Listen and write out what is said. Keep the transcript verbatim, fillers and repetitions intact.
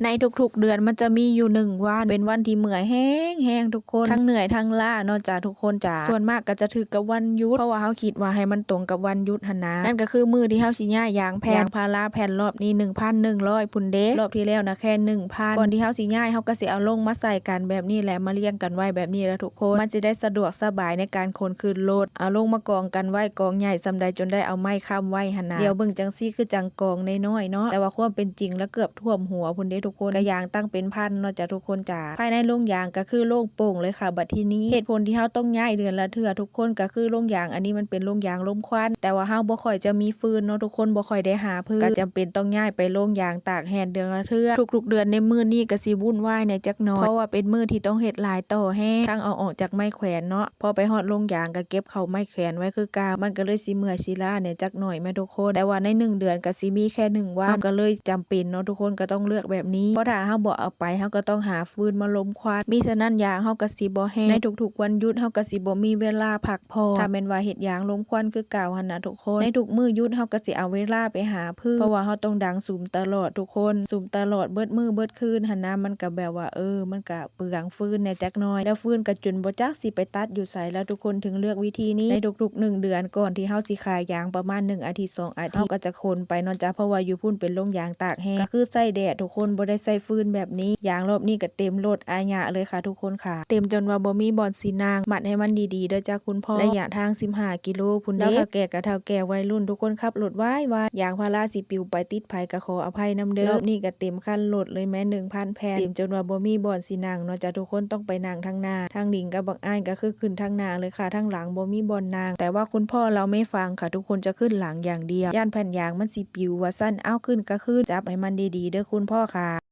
ในทุกๆเดือนมันจะมีอยู่หนึ่งวัน เป็นวันที่เมื่อยแฮงๆทุกคน ทั้งเหนื่อยทั้งล้าเนาะจ้าทุกคนจ้า ส่วนมากก็จะถือกับวันหยุด เพราะว่าเฮาคิดว่าให้มันตรงกับวันหยุดหั้นนะ นั่นก็คือมื้อที่เฮาสิย้ายยางแผ่น ยางพาราแผ่นรอบนี้หนึ่งพันหนึ่งร้อยพุ้นเด้ รอบที่แล้วนะแค่หนึ่งพัน ก่อนที่เฮาสิย้ายเฮาก็สิเอาลงมาใส่กันแบบนี้แหละ มาเรียงกันไว้แบบนี้แหละทุกคน มันสิได้สะดวกสบายในการขนขึ้นรถ เอาลงมากองกันไว้กองใหญ่ส่ำใดจนได้เอาไม้ค้ำไว้หั้นนะ เดี๋ยวเบิ่งจังซี่คือจังกองน้อยๆเนาะ แต่ว่าความเป็นจริงแล้วเกือบท่วมหัวพุ้นเด้ทุกคน ก็ยางตั้งเป็นพันเนาะจ้ะทุกคนจ้า ภายในโรงยางก็คือโล่งโปร่งเลยค่ะ บัดทีนี้ เหตุผลที่เฮาต้องย้ายเดือนละเทื่อทุกคน ก็คือโรงยางอันนี้มันเป็นโรงยางลมควัน แต่ว่าเฮาบ่ค่อยจะมีฟืนเนาะทุกคน บ่ค่อยได้หาฟืน ก็จำเป็นต้องย้ายไปโรงยางตากแห้งเดือนละเทื่อ ทุกๆเดือนในมื้อนี้ก็สิวุ่นวายแหน่จักหน่อย เพราะว่าเป็นมื้อที่ต้องเฮ็ดหลายต่อแฮง ทั้งเอาออกจากไม้แขวนเนาะ พอไปฮอดโรงยางก็เก็บเข้าไม้แขวนไว้คือเก่า มันก็เลยสิเมื่อยสิล้าแหน่จักหน่อยแม่ทุกคน แต่ว่าในหนึ่งเดือนก็สิมีแค่หนึ่งวัน เฮาก็เลยจำเป็นเนาะทุกคน ก็ต้องเลือกแบบนี้ เพราะถ้าเฮาบ่เอาไป เฮาก็ต้องหาฟืนมาลมควัน มิฉะนั้นยางเฮาก็สิบ่แห้ง ในทุกๆวันหยุดเฮาก็สิบ่มีเวลาพักผ่อน ถ้าแม่นว่าเฮ็ดยางลมควันคือเก่าหั้นนะทุกคน ในทุกมื้อหยุดเฮาก็สิเอาเวลาไปหาฟืน เพราะว่าเฮาต้องดังสุมตลอดทุกคน สุมตลอดเบิดมื้อเบิดคืนหั้นนะ มันก็แบบว่า เออ มันก็ เปลืองฟืนแหน่จักหน่อย แล้วฟืนก็จนบ่จักสิไปตัดอยู่ไส แล้วทุกคนถึงเลือกวิธีนี้ ในทุกๆหนึ่งเดือนก่อนที่เฮาสิขายยางประมาณหนึ่งอาทิตย์สองอาทิตย์ เฮาก็จะขนไปเนาะจ้ะ เพราะว่าอยู่พุ้นเป็นโรงยางตากแห้ง ก็คือใส่แดดทุกคน บ่ได้ใส่ฟืนแบบนี้ ยางรอบนี้ก็เต็มรถอะหยะเลยค่ะทุกคนค่ะ เต็มจนว่าบ่มีบ่อนสินั่ง มัดให้มันดีๆเด้อจ้ะคุณพ่อ ระยะทางสิบห้ากิโลพุ้นเด้ แล้วเฒ่าแก่กับเฒ่าแก่วัยรุ่นทุกคนขับรถไวๆ ยางพาราสิปลิวไปติดไผก็ขออภัยนำเด้อ รอบนี้ก็เต็มคันรถเลยแม่ หนึ่งพันแผ่น เต็มจนว่าบ่มีบ่อนสินั่งเนาะจ้ะ ทุกคนต้องไปนั่งทางหน้า ทางหนิงกับบักอ้ายก็คือขึ้นทางหน้าเลยค่ะ ทางหลังบ่มีบ่อนนั่ง แต่ว่าคุณพ่อเราไม่ฟังค่ะ ทุกคนจะขึ้นหลังอย่างเดียว ย่านแผ่นยางมันสิปลิวว่าซั่น เอ้า ขึ้นก็ขึ้น จับให้มันดีๆเด้อคุณพ่อค่ะ